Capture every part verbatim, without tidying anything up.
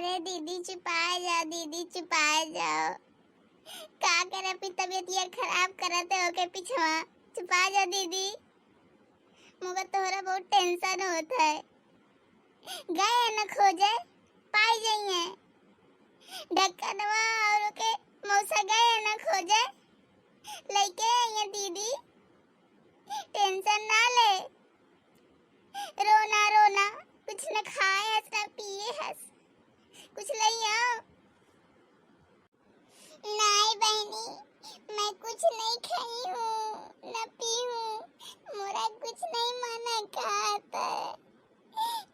अरे दीदी चुपाए जाओ, दीदी चुपाए जाओ। का करे अपनी तबीयत ये खराब करत है ओके पिछवा। चुपाए जाओ दीदी। मगर तोहरा बहुत tension होत है। गए न खोजे, पाई जाइए। ढक्कनवा और ओके मौसा गए न खोजे, लइके आइए दीदी। Tension ना ले। रोना, रोना, कुछ न खाए हस, न पिए हस। कुछ लई आओ। नाई बहिनी, मैं कुछ नहीं खाई हूँ, न पी हूँ। मोरा कुछ नहीं मना कहत है।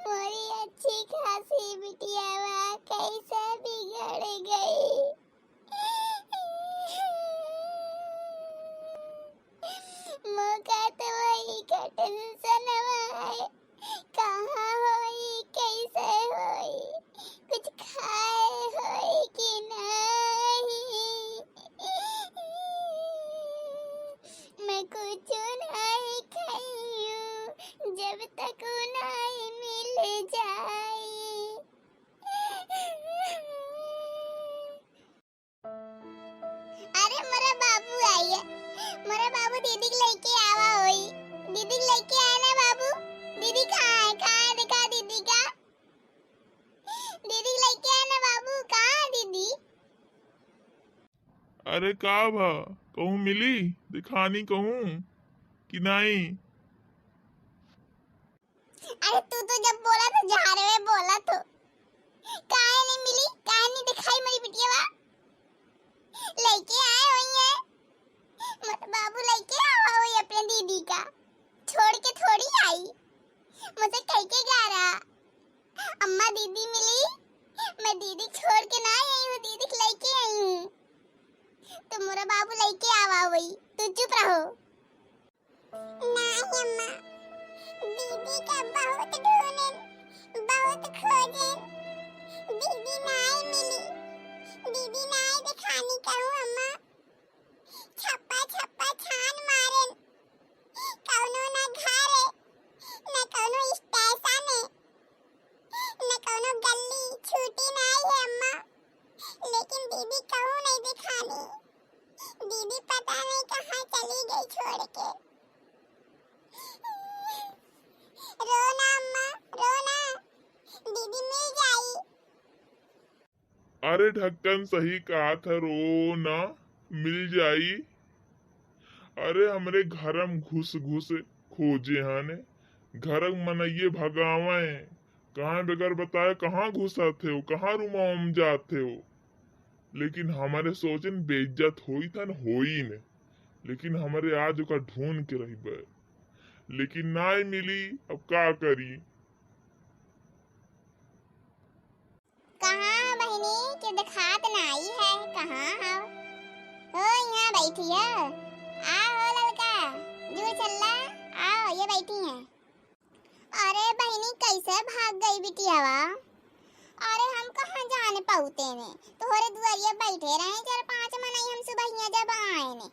मोरी अच्छी खासी बिटिया बा, कैसे बिगड़ गई। मोका तो वही का tension है, कहाँ होई, कैसे होई, कुछ खाए होई कि नहीं। मैं कुछ नहीं खाइयो जब तक नहीं मिल जाई। अरे मोरा बाबू आइए, मोरा बाबू दीदी के लेके आवा होई। दीदी के लेके आए ना बाबू। दीदी कहाँ है, कहाँ है, दिखा दीदी का। दीदी के लेके आए ना बाबू, कहाँ है दीदी? अरे का भा, कहूँ मिली दिखानी कहूँ कि नाई? अरे तू तो जब बोला तो झाड़वे बोला तो। काहे नहीं मिली, काहे नहीं दिखाई मोरी बिटिया बा? लेके आए होई है। मोर बाबू लेके आवा होई अपने दीदी का। छोड़ के थोड़ी आई। मुझे कह के गया रहा, अम्मा दीदी मिली, मैं दीदी छोड़ के ना आई हूँ, दीदी के लेके आई हूँ। तो मोरा बाबू लेके आवा होई, तू चुप रहो। नाई अम्मा, दीदी का बहुत ढूंढेन, बहुत खोजेन, दीदी नाई मिली, दीदी नाई दिखानी कहूँ अम्मा। छप्पा छप्पा छान मारेन, कौनो ना घर है, ना कौनो station है, ना कौनो गली छूटी नाई है अम्मा। लेकिन दीदी कहूँ नहीं दिखानी। दीदी पता नहीं कहाँ चली गई छोड़ के। रो ना अम्मा, रो ना, दीदी मिल जाई। अरे ढक्कन सही कहत है, रो ना, मिल जाई। अरे हमरे घरम घुस घुस खोजे हने, घरक मनइये भगावे, कहाँ बगैर बताए कहाँ घुसत हो, कहाँ रूमवा में जात हो। लेकिन हमरे सोचन बेइज्जत होई था न होई न, लेकिन हमरे आज ओका ढूंढ के रहिबे, लेकिन नाई मिली, अब का करी। कहाँ बहिनी के देखात नाई है, कहाँ हव? हो यहाँ बैठी है, आ हो ललका, जूर छल्ला, आओ ये बैठी है। अरे बहिनी, कैसे भाग गई बिटियावा? अरे हम कहाँ जाने पाउते ने, तोहरे दुआरिया बैठे रहे चार पांच मनई, हम सुबहिया जब आए ने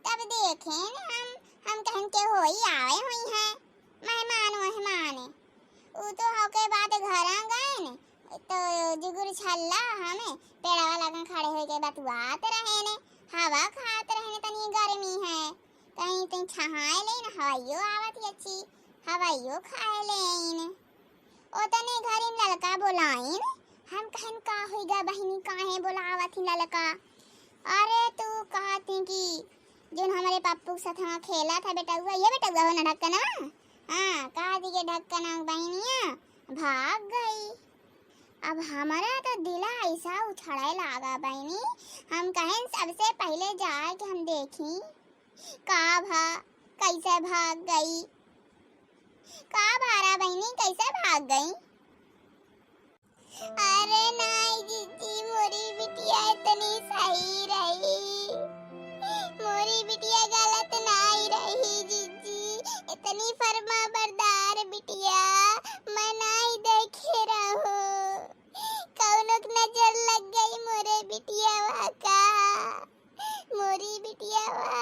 तब देखे ने हम, हम कहन के होई आवे हुई है, मेहमान वेहमान। उ तो होके बाद घर आ गए ने, तो जुगुर छल्ला हमें पेड़वा लगन खड़े होके बतुआत रहे ने, हवा खात रहे ने, तनी गर्मी है, कहीं तनी छहाए ले न, हवाइयो आवत ही अच्छी, हवाइयो खाए ले आइन। ओतने घरी में ललका बोलाइन, हम कहन का होइगा बहिनी, काहे बोलावत ही ललका? अरे तू कहत ही कि जोन हमरे पप्पू के साथ वहाँ खेला था बेटउआ, ये बेटउआ हो ना ढक्कनवा? हाँ, कह दी के ढक्कन बहिनिया भाग गई। अब हमारा तो दिला ऐसा उछड़े लागा बहिनी, हम कहें सबसे पहले जाए के हम देखी का भा, कैसे भाग गई, का भारा बहिनी कैसे भाग गई? अरे नाई जीजी, मोरी बिटिया इतनी सही रही, मोरी बिटिया गलत नाई रही जीजी, इतनी फरमा बरदार बिटिया मैं नाई देखे रहो, कौनो के नजर लग गई मोरे बिटिया का। मोरी बिटियावा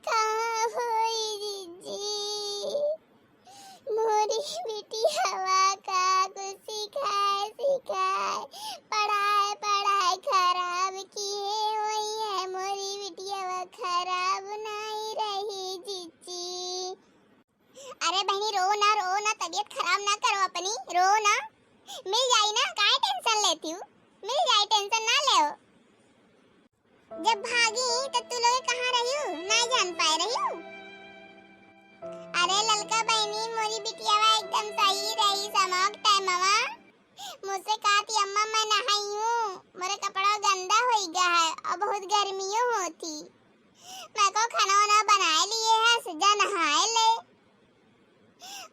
कहाँ होई जीजी? मोरी बिटियावा का कुछ सिखाए सिखाए। अरे बहिनी, रो ना, रो ना, तबीयत खराब ना करो अपनी, रो ना। मिल जाई ना, काहे tension लेती हूँ? मिल जाई, tension ना लेओ। जब भागी तो तू लोग कहाँ रहियो, ना जान पाए रहियो। अरे ललका बहिनी, मोरी बिटियावा एकदम सही रही समोक टाइमवा। मुझसे कहती, "अम्मा, मैं नहाई हूँ, मोरे कपड़ा गंदा होई गया है और बहुत गर्मियों होती।" मैं को खाना वाना बनाए लिए है, जा नहाए ले।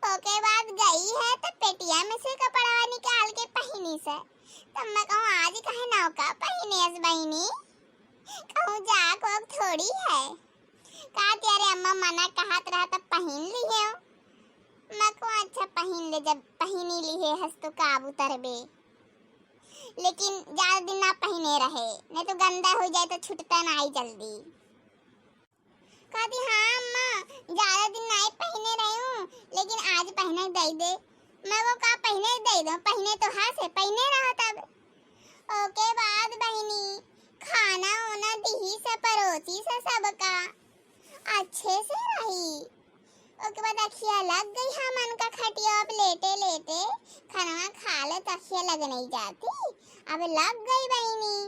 ओके बाद गई है तो पेटिया में से कपड़ा निकाल के पहिनी से। तब मैं कहूँ, "आज काहे नौका पहिने हस बहिनी?" कहूँ, "जा को थोड़ी है।" कहती, "अरे अम्मा, मना कहत रहा तब पहिन लिए हो।" मैं कहूँ, "अच्छा पहिन ले, जब पहिनी लिए हस तो का अब उतरबे।" लेकिन ज्यादा दिन ना पहिने रहे, नहीं तो गंदा हो जाए तो छूटता ना आई जल्दी। कहती, "हाँ अम्मा, ज्यादा दिन नाई पहिने रही हूँ, लेकिन आज पहिने दे दे।" मैं को का पहिने दे दो, पहिने तो हाथ से पहिने रहा तब। ओके बाद बहिनी खाना ओना दिही से परोसी से सबका अच्छे से रही। ओके बाद अखिया लग गई हमन का खटिया पे लेटे लेटे, खाना खा ले तो अखिया लग नहीं जाती, अब लग गई बहिनी।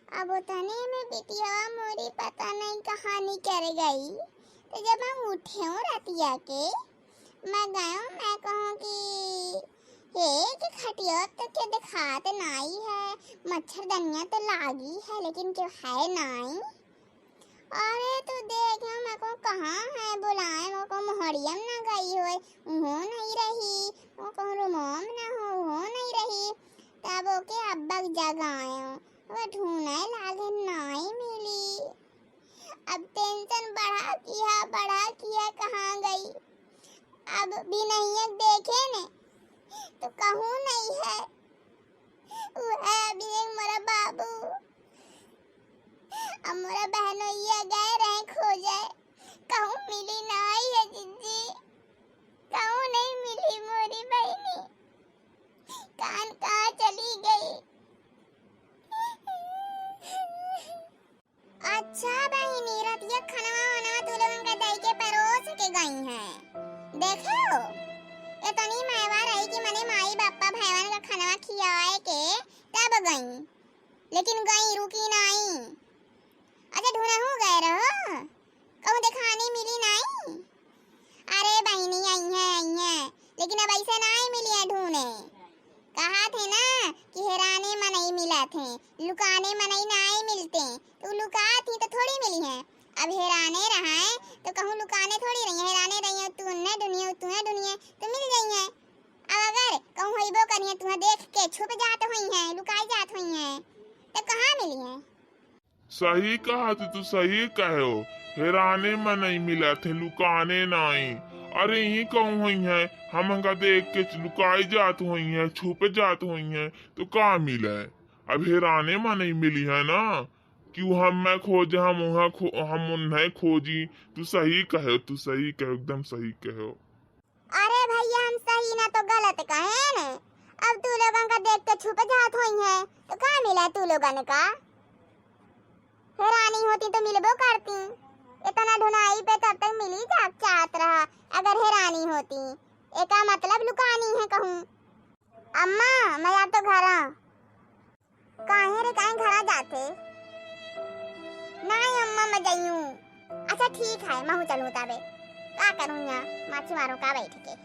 अब उतने में बिटिया मोरी पता नहीं कहाँ निकर गई। तो जब हम उठे हूँ रतिया के, मैं गयो, मैं कहूँ कि हे, कि खटिया तो के दिखात नाई है, मच्छरदनिया तो लागी है, लेकिन क्यों है नाई। अरे तो देख, मैं कहूँ कहाँ है, बुलाए, मैं कहूँ मोहड़िया में ना गई होए, उहो नहीं रही, मैं कहूँ रूमो में ना हो, उहो नहीं रही। तब ओके अब्बा के जगाए, वो ढूंढे लागे, नाई मिली। अब tension बढ़ा किया, बढ़ा किया, कहाँ गई? अब बिनैया देखे ने तो कहूँ नहीं है। वो है अभी एक मोरा बाबू, अब मोरा बहनोइया गए रहे खोजे, कहूँ मिली नहीं है जिज्जी, कहूँ नहीं मिली मोरी बहिनी, कान कहाँ चली गई? अच्छा बहिनी, रतिया खनवा वनवा तू लोगन के दई के परोस के गई हैं। देखे हो, इतनी मैवा रही कि मने माई बापा भैवन का खनवा खियाए के तब गई, लेकिन गई रुकी नाई। अच्छा ढूंढा हो गए रहो, कहूँ देखानी मिली नाई। अरे बहिनी, आई हैं, आई हैं, लेकिन अब ऐसे नाई मिली है ढूंढे। कहा थे ना कि हेराने मनई मिला थे, लुकाने मनई नाई मिलते, तो लुका थी तो थोड़ी मिली है। अब हेराने रहा है तो कहूँ लुकाने थोड़ी रही है, हेराने रही है, तू उन्हें ढूंढिए, तू है ढूंढिए, तो मिल गई है। अब अगर कहूँ होइबो करिए, तुहें देख के छुप जात हुई है, लुकाई जात हुई है, तो कहाँ मिली है? सही कहा तू, तू सही कहो। हेराने मनई मिला थे, लुकाने नाई। अरे यही कहूँ हुई है, हमका देख के लुकाई जात हुई है, छुप जात हुई है, तो का मिले? अब हेराने मनई मिली है ना, कि वो हम मैं खोज, हम वहाँ खो, हम उन्हें खोजी। तू सही कहो, तू सही कहो, एकदम सही कहो। अरे भैया, हम सही ना तो गलत कहेन। अब तू लोगन का देख के छुप जात होई हैं, तो का मिला तू लोगन का? हेरानी होती तो मिलबो करती। इतना ढुनाई पे तब तक मिली जा चाहत रहा, अगर हेरानी होती। एका मतलब लुकानी है कहूँ। अम्मा, मैं या तो घरा। काहे रे, काहे घरा जाथे? नाई अम्मा, मैं जइयूं। अच्छा ठीक है, महू चलूं ताबे। का करूं यहाँ माछी मारो का बैठ के?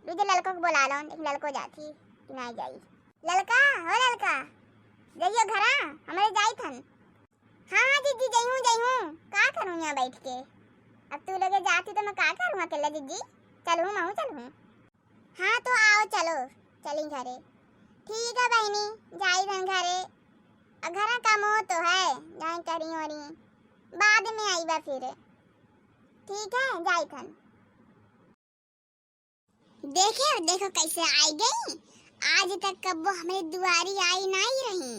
दूजे ललको के बोला लो, देख ललको जाथी कि नाई जाई। ललका, हो ललका, जइयो घरा, हमरे जाई थन। हाँ हाँ जिज्जी, जइहूं जइहूं, का करूं यहाँ बैठ के? अब तू लोगे जाथी तो मैं का करूं अकेले जिज्जी? चलूं, महू चलूं। हाँ तो आओ, चलो, चली घरे। ठीक है बहिनी, जाई थन घरे। अ, घरा कमो तो है, जाई करी ओरी, बाद में आईबा फिर। ठीक है, जाई थन। देखे, देखो कैसे आई गई। आज तक कब्बो हमरे दुआरी आई नाई रही।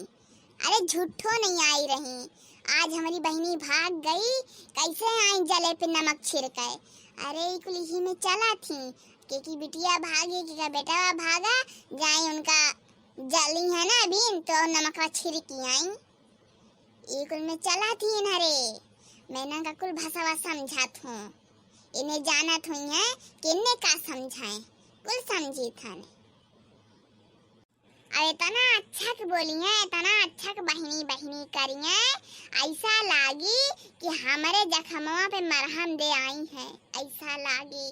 अरे झूठो नहीं आई रही, आज हमरी बहिनी भाग गई। कैसे आई जले पे नमक छिड़के? अरे ई कुल इही में चला थी, के की बिटिया भागी, के का बेटवा भागा, जाए उनका जली है ना अभी, तो नमकवा छिड़की आई। ई कुल में चला थी ना रे, मैं ना का कुल भाषावा समझात हूँ। इन्हें जानत हुई हैं कि इन्हें का समझाएं, कुल समझी थन। और इतना अच्छा के बोली हैं, इतना अच्छा के बहिनी बहिनी करी हैं, ऐसा लागी कि हमरे जखमवा पे मरहम दे आई हैं, ऐसा लागी।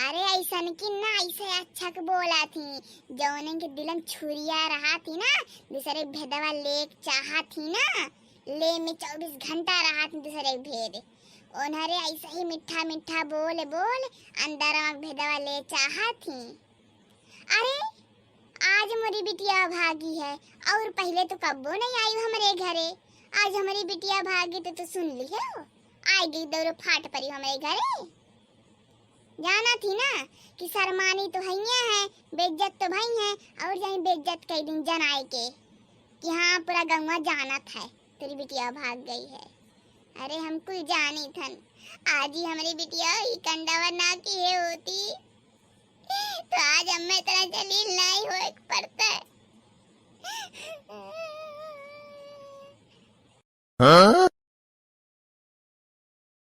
अरे ऐसन की ना, ऐसे अच्छा के बोला थी, जौने के दिलन छुरिया रहा थी ना, दूसरे भेदवा ले चाहा थी ना, ले में चौबीस घंटा रहा थी दूसरे भेद। उन्हरे ऐसे ही मीठा मीठा बोल बोल अंदर भेदवा ले चाहा थी। अरे आज मोरी बिटिया भागी है, और पहले तो कब्बो नहीं आई हमरे घरे। आज हमारी बिटिया भागी तो तू सुन ली हो, आई गई दौड़ फाट परी हमरे घरे। जाना थी ना कि शर्मानी तो हइये है, बेइज्जत तो भई है, और जाई बेइज्जत कई दिन जनाए के कि हाँ पूरा गौवा जानत है तेरी बिटिया भाग गई है। अरे हम कुल जानी थन, आज ही हमारी बिटिया ई कंडावा ना की है होती तो आज हमें इतना जलील नहीं होए के पड़ता है। हाँ?